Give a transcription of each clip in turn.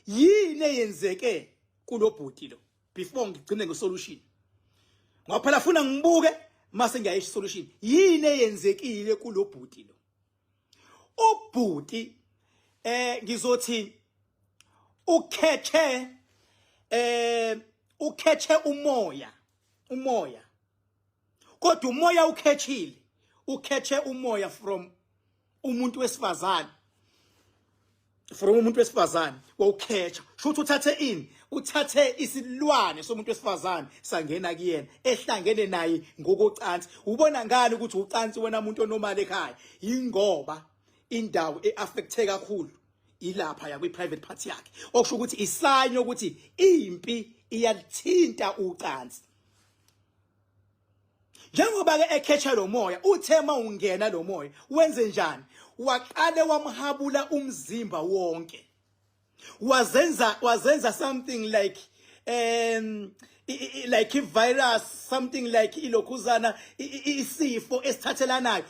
Yini eyenzeke kulobhuti lo before ngigcine ngesolution? Ngoba phela funa ngibuke mase ngiyayisho solution. Yini eyenzekile kulobhuti lo? Ubhuti ngizothi ukhethe ukhethe umoya, umoya. Kodwa umoya ukhethile, ukhethe umoya from umuntu wesifazane, from umuntu wesifazane wawukhetha. Shuthi uthathe ini? Uthathe isilwane somuntu wesifazane sangena kuyena, ehlangene naye ngokocansi. Ubona ngani ukuthi ucansi wena muntu onomali ekhaya? Ingoba indawo eaffecte kakhulu ilapha ya kwi-private part yakhe, okusho ukuthi isayini yokuthi impi iyalithinta ucansi. Njengoba ke ekhetha lo moya, uthe mawungena lo moya wenze njani? Waqale wamhabula umzimba wonke, wazenza something like like i-virus, something like ilokhuzana, isifo esithathelanayo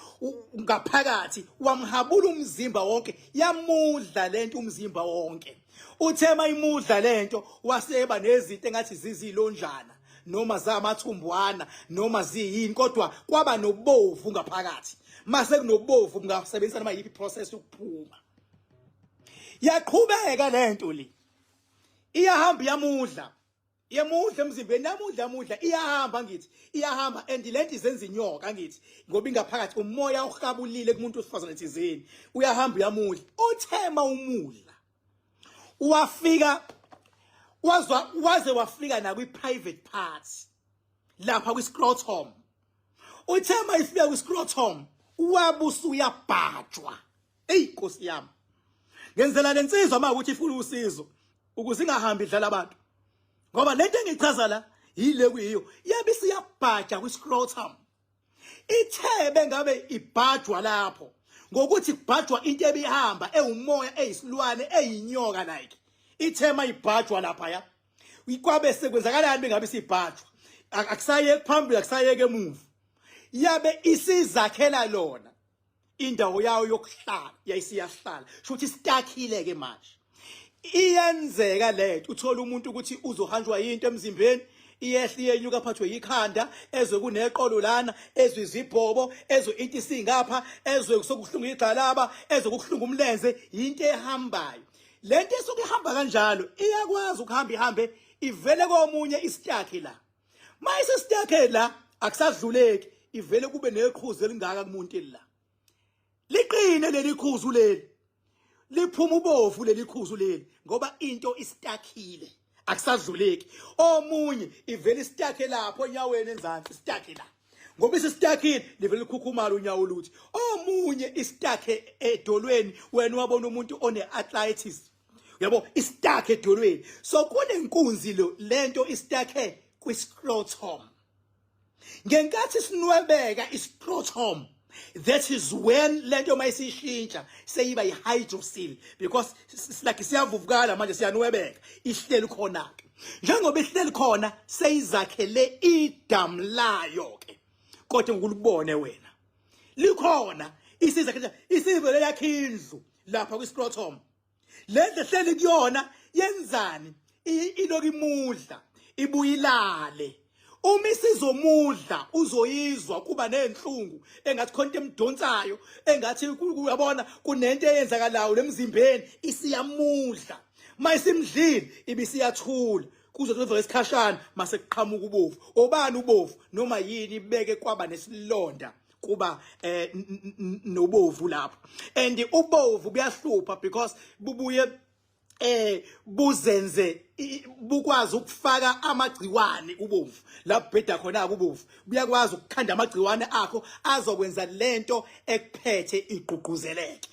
ngaphakathi. Wamhabula umzimba wonke, yamudla lento umzimba wonke. Uthe mayimudla lento, waseba nezinto engathi zizilonjana noma zamathumbwana noma ziyini, kodwa kwaba nobovu ngaphakathi. Mase kunobovu, ungasebenzisa noma yiphi process yokuphuma. Yaqhubeka lento le, iyahamba, iyamudla, yemudla emzimbeni, yamudla, yamudla, iyahamba. Ngithi iyahamba and lento izenza inyoka, ngithi ngoba ingaphakathi umoya uhabulile kumuntu wesifazane thizeni, uyahamba uyamudla. Uthema umudla, wafika wazwa, waze wafika na kwi private part lapha kwi scrotum. Uthe mayifika kwi scrotum, wabusu uyabhajwa. Ey Nkosi yami, ngenzela lensizwa uma ukuthi ifuna usizo ukuze ingahambi idlala abantu, ngoba lento engichaza la yile kuyiyo. Yabe siyabhaja kwi scrotum. Ithebe ngabe ibhajwa lapho ngokuthi kubhajwa into ebihamba ewumoya, eyisilwane, eyinyoka like. Ithema ibhajwa lapha ya, kwabe sekwenzakalani? Bengabe sibhajwa, akusayeki phambili, akusayeke emuva, yabe isizakhela lona indawo yayo yokuhlala, yayisiyahlala. Shuthi istakhile ke manje. Iyenzeka lento, uthola umuntu ukuthi uzohanjwa yinto emzimbeni, iyehla iyenyuka, aphathwe yikhanda, ezwe kuneqolo lana, ezwe izibhobo, ezwe into isingapha, ezwe sokuhlungu igxalaba, ezwe kuhlungu umlenze. Into ehambayo lento esuke ihamba kanjalo, iyakwazi ukuhamba ihambe ivele komunye istakhe la. Mayise stakhe la, akusadluleki, ivele kube neqhuzu elingaka kumuntu la, liqine leli khuzu leli, liphuma ubovu leli khuzu leli, ngoba into istakhile, akusadluleki. Omunye ivele istakhe lapho enyaweni enzansi, istakhe la, ngoba isistakile, livele likhukhumala unyawo luthi. Omunye istakhe edolweni, wena wabona umuntu one arthritis, yabo, istakhe edolweni. So kunenkunzi lo lento istakhe kwi-scrotum. Ngenkathi sinwebeka iscrotum, that is when lento mayisishintsha seyiba i-hydrocele, because like siyavuvukala manje, siyanwebeka, ihleli khona ke. Njengoba ihleli khona, seyizakhele idamu layo ke, kodwa ngokulubone wena likhona, isizakhele, isivele yakhe indlu lapha kwi-scrotum. Le ndlu ehleli kuyona yenzani? Iloku imudla, ibuyilale. Uma isizomudla, uzoyizwa kuba nenhlungu, engathi khona into emdonsayo, engathi uyabona kunento eyenzakalayo lemzimbeni. Isiyamudla. Mayisimdlile, ibisiyathula kuze kuvele isikhashana, mase kuqhamuka ubovu. Obani ubovu noma yini ibeke kwaba nesilonda, kuba nobovu lapho. And ubovu buyahlupha because bubuye buzenze bukwazi ukufaka amagciwane. Ubovu la bheda khona ubovu buyakwazi ukukhanda amagciwane akho azokwenza lento ekuphethe igqugquzeleke.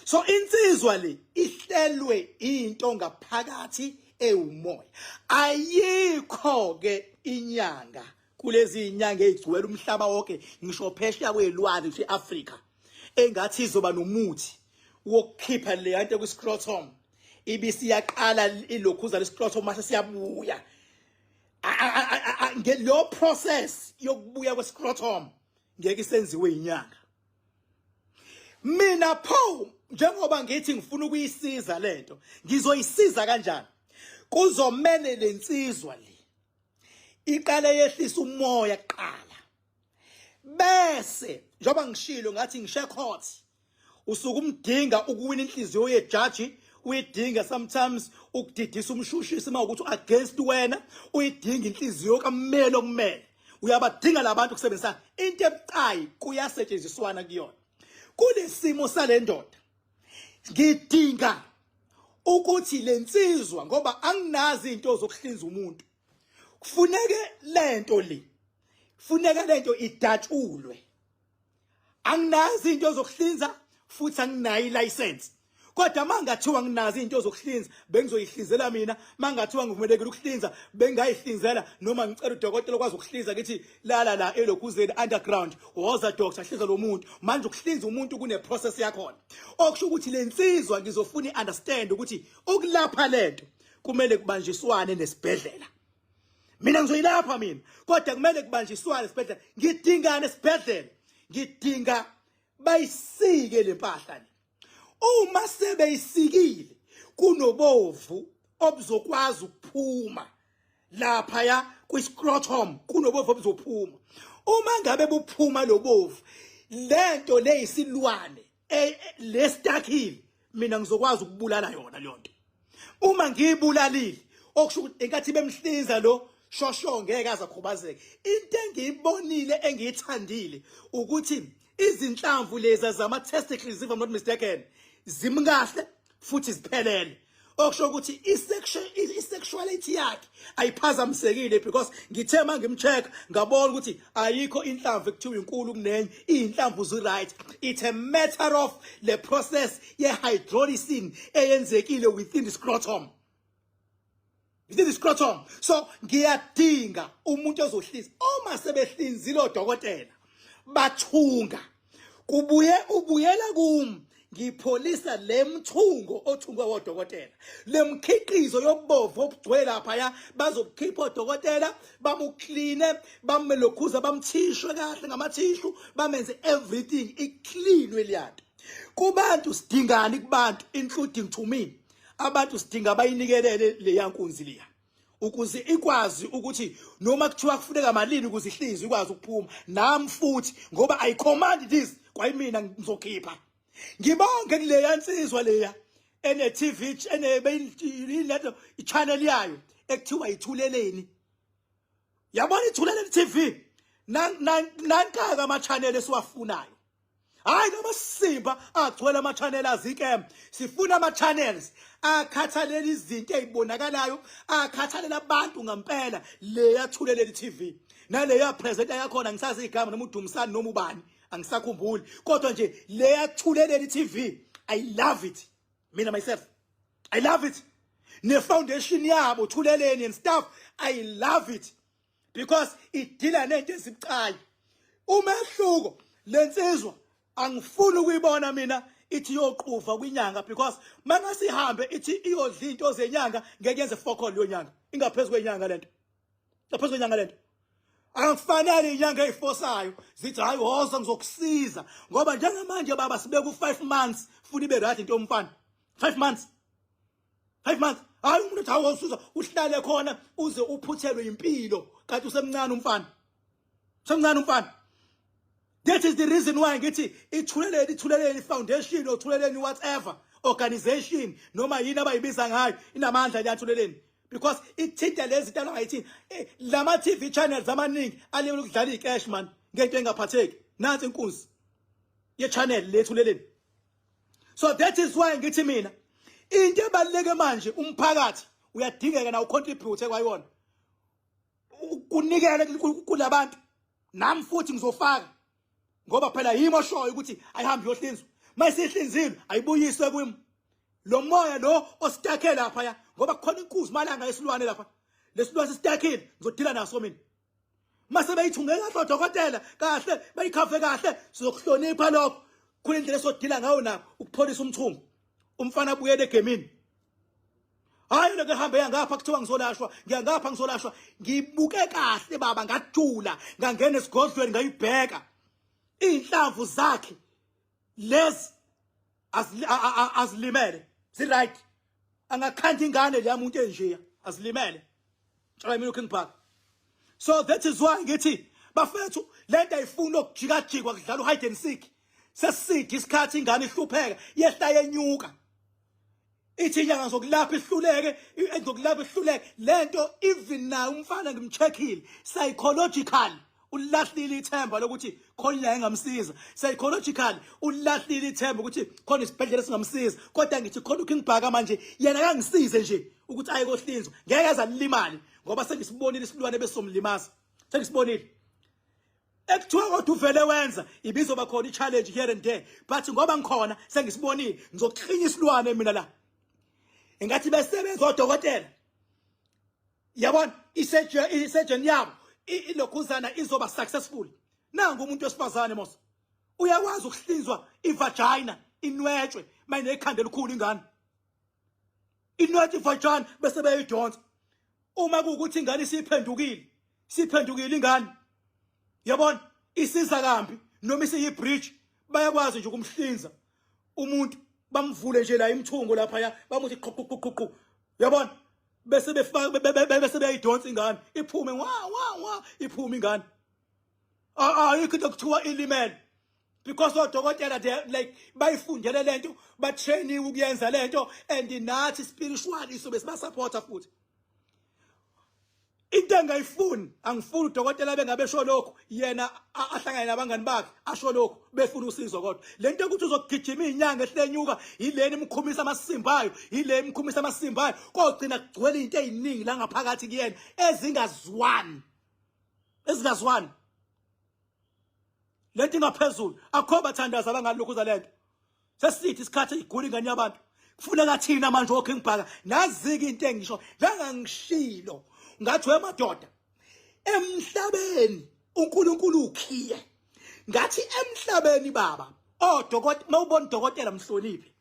So insizwa le ihlelwe into ngaphakathi ewumoya. Ayikho ke inyanga kulezi inyanga ezigcwele umhlaba wonke, ngisho phesheya kwelwandle, ngisho eAfrica, engathi izoba nomuthi wokukhipha le nto kwi-scrotum, ibisiyaqala ilokhuza le-scrotum, mase siyabuya. Lo process yokubuya kwe-scrotum ngeke isenziwe inyanga. Mina pho, njengoba ngithi ngifuna ukuyisiza lento, ngizoyisiza kanjani? Kuzomele lensizwa le iqale yehlisa umoya kuqala, bese njengoba ngishilo ngathi ngishe court, usuke umdinga ukuwina inhliziyo yejaji, uyidinga sometimes ukudidisa umshushisi uma ukuthi against wena, uyidinga inhliziyo kammeli okumele, uyabadinga labantu kusebenzisana into ebucayi, kuyasetshenziswana kuyona. Kulesimo salendoda ngidinga ukuthi lensizwa, ngoba anginazi into zokuhlinza umuntu, kufuneke lento le, kufuneka lento idatshulwe. Anginazi into zokuhlinza futhi anginayo ilicense, kodwa mangathiwa nginazo into zokuhlinza bengizoyihlinzela mina. Mangathiwa ngivumelekile ukuhlinza bengayihlinzela, noma ngicela udokotela okwazi ukuhlinza, ngithi lala la elokhuzeni underground, woza doctor, hlinza lo muntu. Manje ukuhlinza umuntu kune process yakhona, okusho ukuthi lensizwa ngizofuna iunderstand ukuthi ukulapha lento kumele kubanjiswane nesibhedlela. Mina ngizoyilapha mina, kodwa kumele kubanjiswane esibhedlela. Ngidingane esibhedlela? Ngidinga bayisike lempahla le. Uma sebeyisikile, kunobovu obuzokwazi ukuphuma lapha ya kwi-scrotum, kunobovu obuzophuma. Uma ngabe buphuma lobovu, lento leyisilwane lesitakile, mina ngizokwazi ukubulala yona leyo nto. Uma ngiyibulalile, okusho ukuthi enkathi bemhlinza lo shosho ngeke aze akhubazeke. Into engiyibonile engiyithandile ukuthi izinhlamvu lezi zama testicles, if I'm not mistaken, zimkahle futhi ziphelele, okusho ukuthi i-sexuality yakhe ayiphazamisekile, because ngithe uma ngimcheck ngabona ukuthi ayikho inhlamvu ekuthiwa inkulu kunenye, iy'nhlamvu zi-right. It's a matter of le process ye-hydrolysis eyenzekile within the scrotum, within the scrotum. So ngiyadinga umuntu ozohlinza. Uma sebehlinzile odokotela bathunga, kubuye ubuyela kum, ngipholisa le mthungo othungwe wodokotela, le mkhiqizo yobovu obugcwele laphaya. Bazokukhipha odokotela, bamukline, bamelokhuza, bamthishwe kahle ngamathishu, bamenze everything icleanwe liyanto. Kubantu sidingani? Kubantu, including to me, abantu sidinga bayinikelele leya nkunzi liya ukuze ikwazi ukuthi noma kuthiwa kufuneka malini ukuze ihlinzwe ikwazi ukuphuma. Nami futhi, ngoba I command this, kwayimina ngizokhipha. Ngibonge kuleya nsizwa leya ene TV, ene lento i-channel yayo ekuthiwa Ithuleleni. Yabona Ithuleleni TV, nankaka ama channel esiwafunayo, hayi noma simba agcwele ama channel azikem. Sifuna ama channels akhathalela izinto ezibonakalayo, akhathalela abantu ngempela. Le yaThuleleni TV naleya presenter yakhona, ngisazi igama noma uDumisani noma ubani, angisakhumbuli, kodwa nje le yaThuleleni TV, I love it. Mina myself, I love it. Ne foundation yabo, Thuleleni and stuff, I love it because idila nento ezibucayi. Umehluko, lensizwa angifuni ukuyibona mina ithi yoquva kwinyanga, because mangasihambe ithi iyodla into zenyanga, ngeke yenze fokol leyo nyanga. Ingaphezulu kwenyanga lento, ngaphezulu kwenyanga lento. Akufanele inyanga ezifosayo zithi, "Hayi, woza ngizokusiza," ngoba njengamanje baba sibeka u5 months funa ibe right into yomfana. 5 months, 5 months. Hayi, umuntu uthi, "Hawu, uhlale khona uze uphuthelwe impilo," kanti usemncane umfana, usemncane umfana. That is the reason why ngithi Ithuleleni, Ithuleleni Foundation or Thuleleni whatever organization noma yini abayibiza ngayo, inamandla liyaThuleleni, because ithinta lezi zinto abangayithini. Lama TV channels amaningi alibele ukudlala icash man ngento engaphatheki. Nansi inkunzi ye channel leThuleleni. So that is why ngithi mina into ebaluleke manje, umphakathi uyadingeka na ucontribute kwayona, kunikele kulabantu. Nami futhi ngizofaka, ngoba phela yimi oshoyo ukuthi ayihambe iyohlinzwa. Mayisihlinzile, ayibuyiswe kwimi lo moya lo ostakhe lapha ya, ngoba kukhona inkuzi malanga yesilwane lapha, lesilwane sistakile, ngizodila naso mina. Mase beyithunge kahle odokotela kahle, bayikhave kahle, sizokuhlonipha lokho. Khona indlela esodila ngayo nabo ukupholisa umthungo, umfana abuyele egemini. Hayi, lokho ehambe yangapha kuthiwa ngizolashwa, ngiyangapha ngizolashwa. Ngibuke kahle baba, ngajula, ngangena esigodlweni, ngayibheka iy'nhlamvu zakhe lezi. Azilimele, zi-right. Angakhanda ingane leya muntu enjeya, azilimele. Tshela mina uKing Bhaka. So that is why ngithi bafethu, lento ayifuni ukujikajikwa, kudlala uhide and seek. Seside isikhathi ingane ihlupheka, yehla yenyuka, ithi inyanga zokulapha ihluleke, enzokulapha ihluleke lento. Even naye umfana ngimcheckile psychological, ulahlile ithemba lokuthi khona la engamsiza. Psychological ulahlile ithemba ukuthi khona isibhedlela esingamsiza. Kodwa ngithi khona uKing Bhaka manje, yena kangisize nje ukuthi aye kohlinzwa, ngeke azalimali, ngoba sengisibonile isilwane besomlimaza, sengisibonile ekuthiwa. Kodwa uvele wenza ibizoba khona i-challenge here and there, but ngoba ngikhona, sengisibonile, ngizoklinya isilwane mina la. Engathi besebenza odokotela, yabona, i-surgeon yabo ilokhuzana izoba successful. Nangu umuntu wesifazane mos uyakwazi ukuhlinzwa ivagina, inwetshwe mayinekhanda elikhulu ingane, inwetshwe ivagina bese beyidonsa. Uma kuwukuthi ingane isiphendukile, siphendukile ingane, yabona, isiza kambi noma isiyi-breech, bayakwazi nje ukumhlinza umuntu, bamvule nje la imthungo lapha, ya, bamuthi qhu qhu qhu qhu, yabona, bese befaka, bese beyayidonsa ingane, iphume wa wa wa, iphume ingane. Ayikho into kuthiwa ilimele, because odokotela, they like, bayifundele lento, batrainiwe ukuyenza lento, and nathi spiritually sobe sibasupporta futhi. Into engayifuni, angifuni udokotela bengabe sho lokho, yena ahlangane nabangani bakhe asho lokho, befuna usizo. Kodwa lento yokuthi uzogijima izinyanga ehlenyuka, yileni imkhumisa amasimbayo, yile imkhumisa amasimbayo, kogcina kugcwele into eziningi la ngaphakathi kuyena ezingazwani, ezingazwani. Lento ingaphezulu, akho bathandaza abangalokhuza lento. Sesithi isikhathi igula ingane yabantu, kufuneka thina manje oKing Bhaka. Nazike into engisho njengangishilo, ngathi wemadoda emhlabeni uNkulunkulu ukhiye. Ngathi emhlabeni baba, odokotela, mawubona udokotela mhloniphe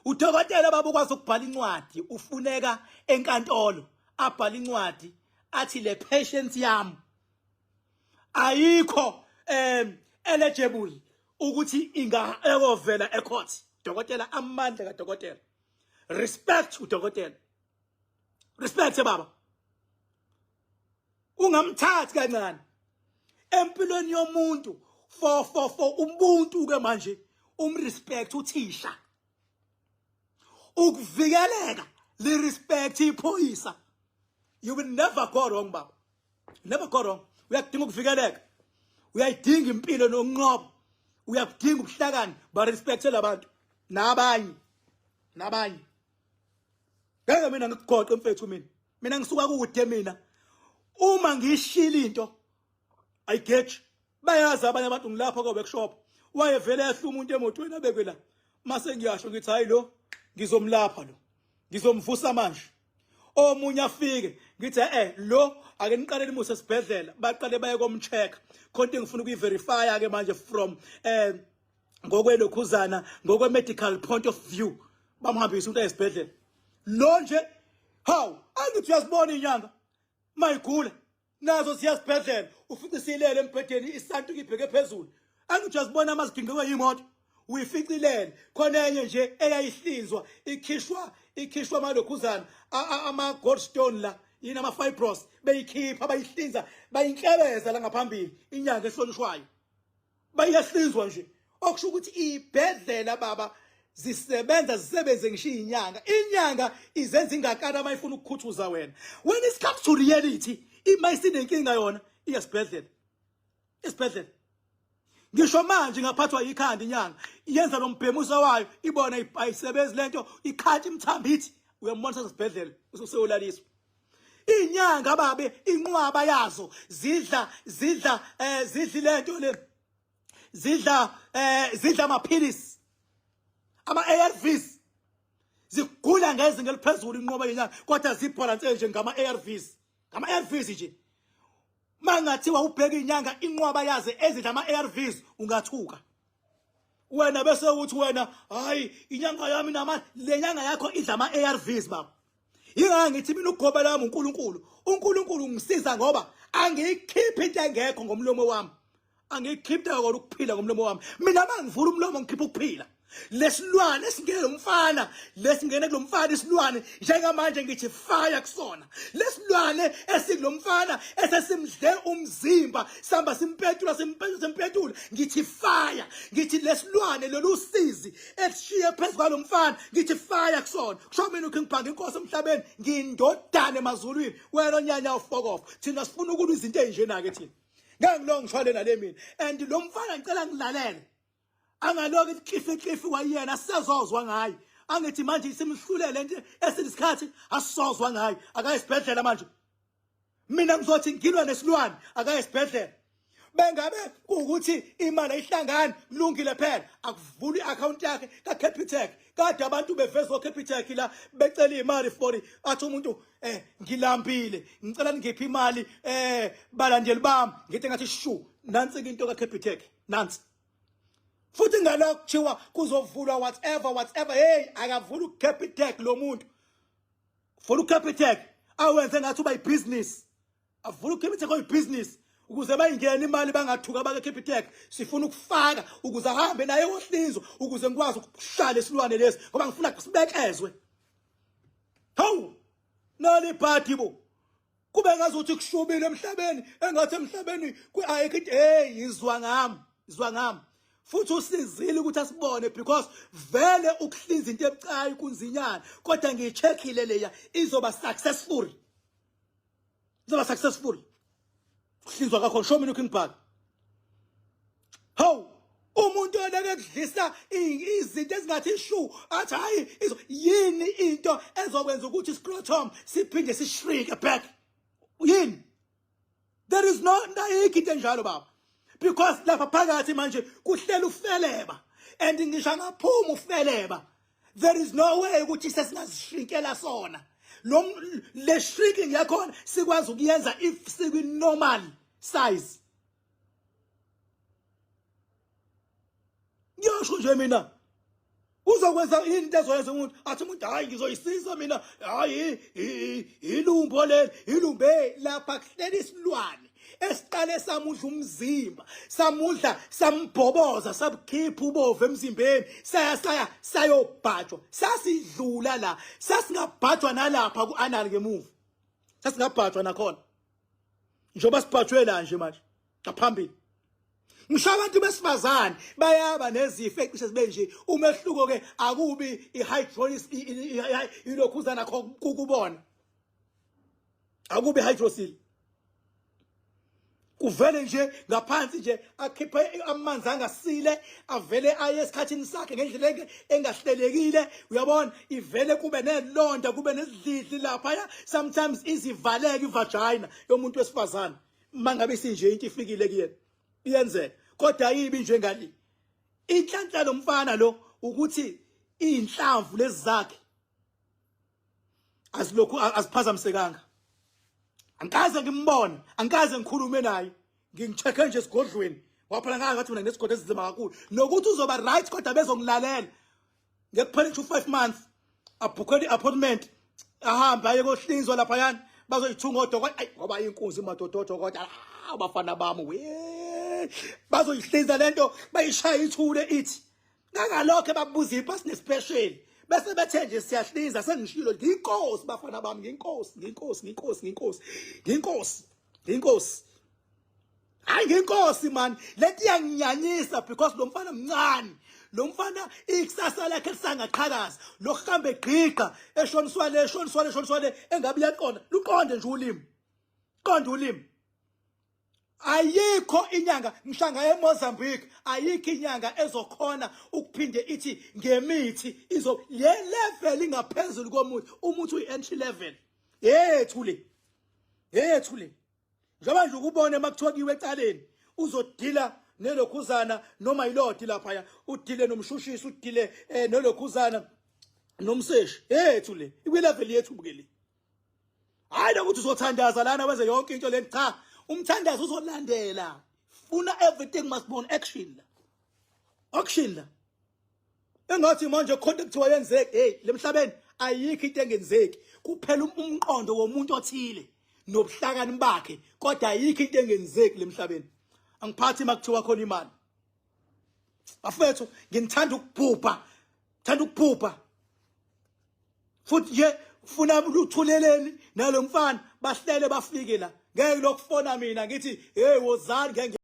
udokotela baba. Ukwazi ukubhala incwadi, ufuneka enkantolo, abhala incwadi athi le patient yami ayikho eligible ukuthi inga ekovela ecourt. Dokotela, amandla kadokotela, respect udokotela, respect baba, ungamthathi kancane empilweni yomuntu. For ubuntu ke manje, umrespect uthisha, ukuvikeleka, le respect iphoyisa. You will never go wrong baba, never go wrong. Uyakudinga ukuvikeleka, uyayidinga impilo nokunqoba, uyakudinga ubuhlakani. Ba respect labantu nabanye nabanye. Ngeke mina ngikugoqe mfethu, mina ngisuka kude. Mina uma ngishila into ayigeji, bayazi abanye abantu ngilapha ko workshop. Wayevele ehla umuntu emotweni, abekwe la, mase ngiyasho ngithi hayi, lo ngizomlapha, lo ngizomvusa manje. Omunye afike, ngithi lo ake niqale nimuse esibhedlela, baqale baye komcheck khona. Engifuna ukuyiverify ke manje from ngokwelokhuzana, ngokwe medical point of view, bamhambisa umuntu esibhedlela lo nje. Hawu, angithi uyazibona inyanga mayigula, nazo siyasibhedlela, ufice silele embhedeni, isantu ibheke phezulu. Angithi uyazibona amaziginqiwe imoto, uyificilele. Khona enye nje eyayihlinzwa, ikhishwa amalokhuzana, ama gallstone la, yini, ama fibros, beyikhipha, bayihlinza, bayinklebeza la ngaphambili. Inyanga ehlonishwayo bayahlinzwa nje, okusho ukuthi ibhedlela baba zisebenza, zisebenze ngisho inyanga. Inyanga izenza ingakana mayifuna ukukhuthuza wena. When it comes to reality, ima isinenkinga yona iyasibhedlela, isibhedlela. Ngisho manje ngaphathwa ikhanda, inyanga iyenza lo mbhemuso wayo, ibona ayisebenzi lento, ikhanti imthambithi, uyambona sesibhedlela, useyolaliswa. Inyanga babe inqwaba yazo zidla lento le, zidla amaphilisi, ama ARVs. Zigula ngezinga eliphezulu inqoba yenyanga, kodwa zibhalanse nje ngama ARVs, ngama ARVs nje. Mangathiwa ubheka inyanga inqwaba yaze ezidla ama ARVs, ungathuka wena, bese uthi wena hayi, inyanga yami namandla. Le nyanga yakho idla ama ARVs baba. Ingaka ngithi mina ugobe lami uNkulunkulu. UNkulunkulu ungisiza ngoba angiyikhiphi into engekho ngomlomo wami, angiyikhiphi kona ukuphila ngomlomo wami. Mina mangivula umlomo ngikhipha ukuphila. Lesilwane esingene lomfana, lesingene kulomfana isilwane njengamanje ngithi fire kusona. Lesilwane esikulomfana esesimdle umzimba, sihamba simpetula simpetula simpetula, ngithi fire. Ngithi lesilwane lolu sizi esishiye phezu kwalomfana, ngithi fire kusona. Kusho mina uKing Bhaka inkosi emhlabeni, ngindodana emazulwini. Wena onyanya ufokof. Thina sifuna ukulwa izinto ezinjena ke thina. Ngeke ngilonge ngishwale nale mina. And lo mfana ngicela ngilalele. Angaloku iklifi klifi kwayena asisezozwa ngaye. Angithi manje isimhlulele nje esinesikhathi asisozwa ngaye. Akaye esibhedlela manje. Mina ngizothi ngilwa nesilwane akaye esibhedlela. Bengabe kuwukuthi imali ayihlangani kulungile phela akuvula i-account yakhe kaCapitec. Kade abantu bevezwa oCapitec la becela imali for athi umuntu ngilambile ngicela ningiphe imali balandeli bami ngithi ngathi shu nansi into kaCapitec nansi. Futhi ngalokho kuthiwa kuzovulwa whatever whatever, hey akavula uCapitec lo muntu. Vula uCapitec awenze ngathi uba ibusiness. Avula uCapitec oyibusiness ukuze bayingene imali bangathuka abake Capitec. Sifuna ukufaka ukuze ahambe naye ohlinzo ukuze ngikwazi ukuhlala isilwane lesi ngoba ngifuna sibekezwe. Hawu nali party bo. Kube ngazuthi kushubile emhlabeni, engathi emhlabeni ayikho into. Hey izwa ngami, izwa ngami. Futhi usizile ukuthi asibone because vele ukuhlinza into ebucayi kunzinyana, kodwa ngiyicheckile leya izoba successful. Izoba successful. Kuhlinzwa kakho show mina uKing Bhaka. Hawu umuntu oleke kudlisa izinto ezingathi shu athi hayi yini into ezokwenza ukuthi scrotum siphinde sishrink back. Yini? There is no ayikho into enjalo baba. Because lapha phakathi manje kuhlela ufeleba and ngisho angaphuma ufeleba there is no way ukuthi sesingazishrinkela sona. Lo le shrinking yakhona sikwazi ukuyenza if sikwi normal size. Ngiyasho nje mina uzokwenza yini into ezoyenza umuntu athi umuntu hayi ngizoyisiza mina, hayi ilumbo leli ilumbe lapha kuhlela isilwane esiqale samudla umzimba, samudla sambhoboza, sabukhipha ubovu emzimbeni, saya saya sayobhajwa. Sasidlula la, sasingabhajwa nalapha ku-anal ngemuva, sasingabhajwa nakhona njengoba sibhajwe la nje manje ngaphambili. Ngisho abantu besifazane bayaba nezifo ecishe zibe nje, umehluko ke akubi i-hydrolysis ilokhuzana kukubona, akubi hydrocele, kuvele nje ngaphansi nje akhiphe amanzi angasile avele aye esikhathini sakhe ngendlela engahlelekile. Uyabona ivele kube nelonda kube nezidlidli lapha, sometimes izivaleke ivagina yomuntu wesifazane mangabe sinje into ifikile kuyena iyenzeka, kodwa ayibi njengali. Inhlanhla lomfana lo ukuthi inhlamvu lezi zakhe azilokhu aziphazamisekanga. Angikaze ngimbone, angikaze ngikhulume naye, ngingicheck-e nje esigodlweni ngoba phela ngake ngathi mina nginesigodlo esinzima kakhulu nokuthi uzoba right, kodwa bezongilalela ngekuphela ngisho 5 months abhukhele i-appointment ahambe aye kohlinzwa laphayana bazoyithunga odokotela. Ayi ngoba inkunzi madoda odokotela, abafana bami we bazoyihlinza lento bayishaya ithule ithi ngangalokho babuza ipasi nespecial bese bethe nje siyahlinza. Sengishilo ngiyinkosi bafana bami, ngiyinkosi, ngiyinkosi, ngiyinkosi, ngiyinkosi, ngiyinkosi, ngiyinkosi, hayi ngiyinkosi man. Lento iyanginyanyisa because lo mfana mncane, lo mfana ikusasa lakhe lisangaqhakaza, lokuhamba egqiqa eshoniswa le eshoniswa le eshoniswa le, engabe uyaqonda luqonde nje ulimi, qonda ulimi. Ayikho inyanga mhlanga eMozambique, ayikho inyanga ezokhona ukuphinde ithi ngemithi izo le level ingaphezulu komuthi, umuthi uyi entry level yethu le, yethu le. Njengoba nje ukubona makuthiwa kuyiwe ecaleni uzodila nelokhuzana noma yilodi laphaya, udile nomshushisi, udile nolokhuzana nomseshi yethu le, ikwi level yethu bukeli. Hayi lokuthi uzothandaza lana wenze yonke into le, cha, umthandazo uzolandela. Funa everything must be on action la, action la. Engathi manje khona kuthiwa yenzeke, hey lemhlabeni ayikho into engenzeki, kuphela umqondo womuntu othile nobuhlakani bakhe, kodwa ayikho into engenzeki lemhlabeni. Angiphathi makuthiwa khona imali. Bafethu, nginithanda ukubhubha, thanda ukubhubha. Futhi nje funa uthuleleni nalomfana bahlele bafike la. Ngeke lokufona mina ngithi hey wozani, ngeke.